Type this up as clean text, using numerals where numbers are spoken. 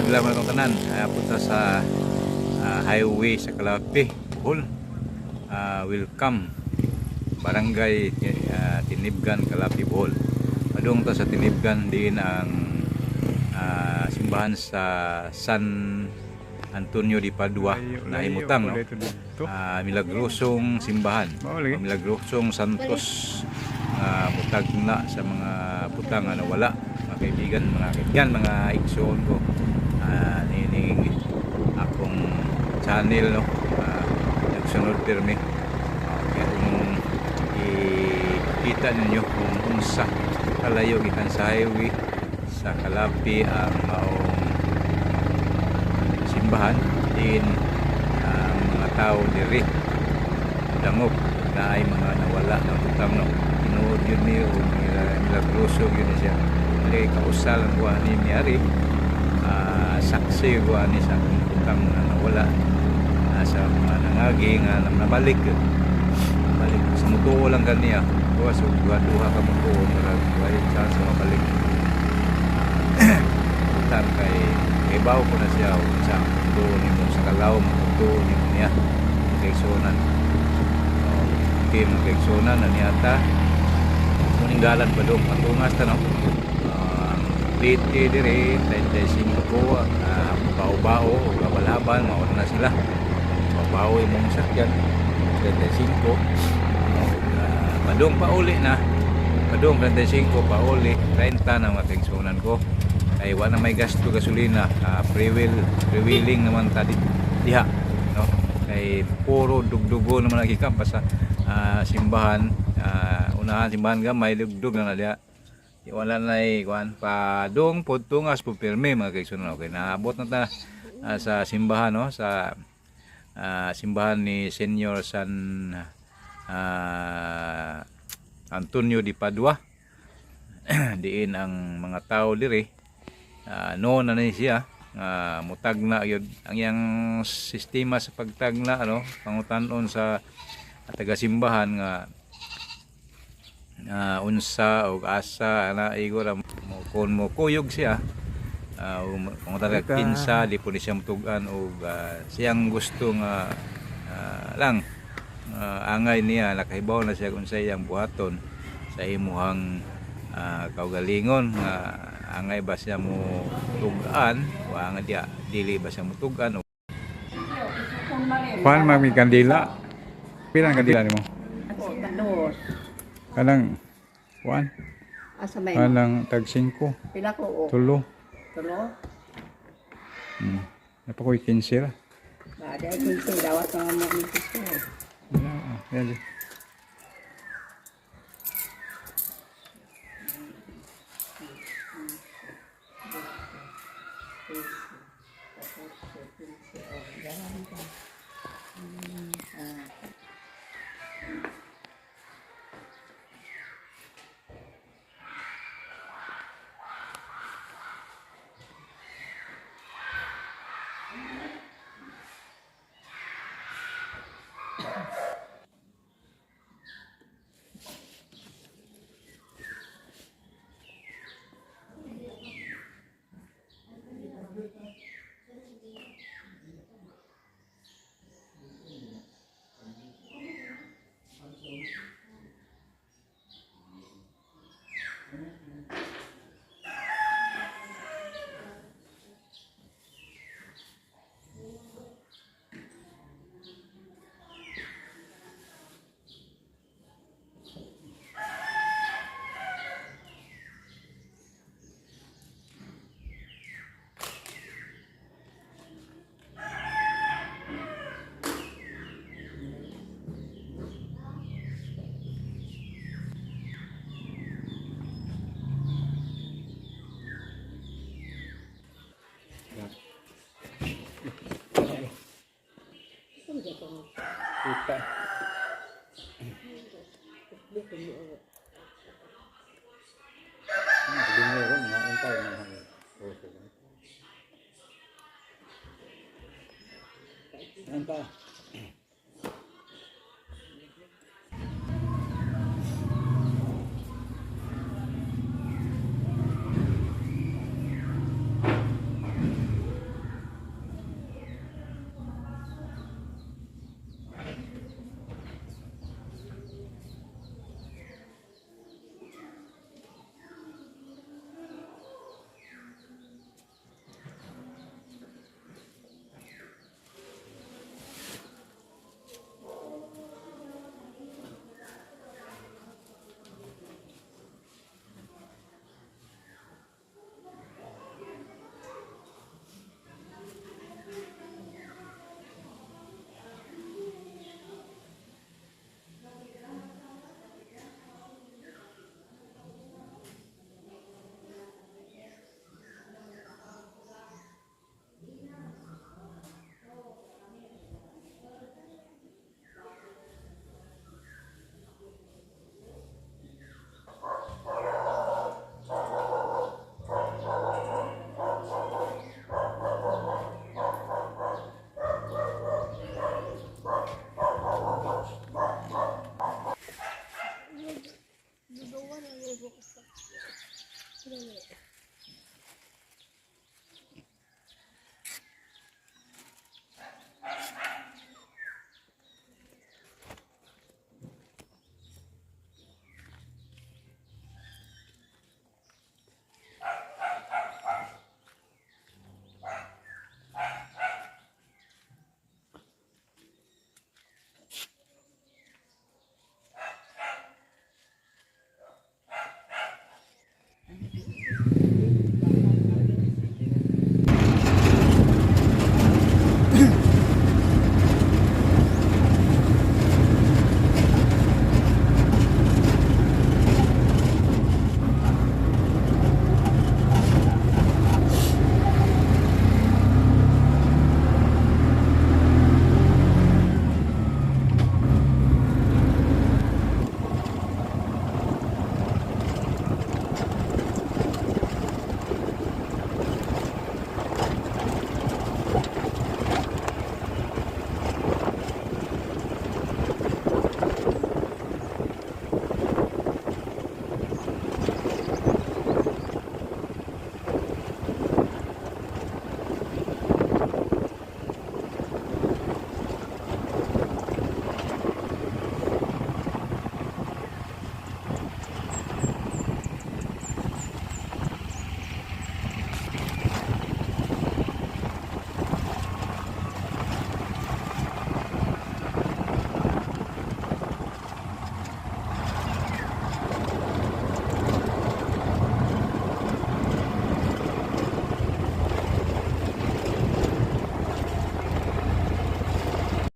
Adlaw mga tanan. Punta sa highway sa Calape, Bohol. Welcome Barangay Tinibgan, Calape, Bohol. Padung ta sa Tinibgan din ang simbahan sa San Antonio di Padua na himutang, no? Dito. Milagrosong simbahan. Mao lagi. Milagrosong Santos mutagna sa mga putang nga nawala, mga kaibigan, mga igsoon ko. Nining akong channel, no. Nagsunod pirmi. Kaya kung ipakita ninyo kung unsa kalayo gikan sa highway sa Calape ang maong simbahan din, ang mga tao diri dangop na ay mga nawala na butang, no. Tinuod yun ni o milagroso yun ni siya. Dili kausal ang kuha ni niari, saksi kuha ni sa akong butang na nawala, sa mga nangagi nga nabalik yun. Balik sa mutuo lang kaniya kuha, so duha duha ka mutuo, murag way chance nga mabalik butang kay ibaw ko na siya sa mutuo nimo sa kalaw, mutuo nimo niya kaigsuonan. Okay, mga kaigsuonan na niyata muning dalan pa dong patungas ta, no. Ang plate dire 35, bao-bao o habal-habal mao na sila. Bao imong sakyan 35. Padung pauli na, padung 35, pauli 30 na, mga kaigsuonan ko, ay wala may gasto gasolina. Free will, free wheeling naman ta diha, no, kay puro dugdugo naman ang pa sa simbahan, unahan simbahan gamay, dugdug na na diha. Di wala na kuan pa dong pod tungas po pirmi, mga kaigsuonan. Okay, naabot na ta sa simbahan, no, sa simbahan ni Senior San Antonio di Padua. Diin ang mga tao diri no na ni siya mutagna gyud ang iyang sistema sa pagtagna, ano, pangutan-on sa taga simbahan nga unsa og asa ana igor mo kon mo kuyog siya, pangutan Kita. kinsa di po ni siya mutugan og siyang gusto nga lang angay niya, nakahibaw na siya kung sa iyang buhaton sa imuhang kaugalingon nga angay ba siya mo tugan o angay diya dili ba siya mo tugan. Kuan mami kandila. Pila ang kandila nimo? Dos. Kanang kuan, Asa may kanang tag 5, pila ko o. tulo. Tulo. Napakoy 15 ra. Ba di ay 15 dawat na mo ni piso. Wala, yan. Kita. Anta.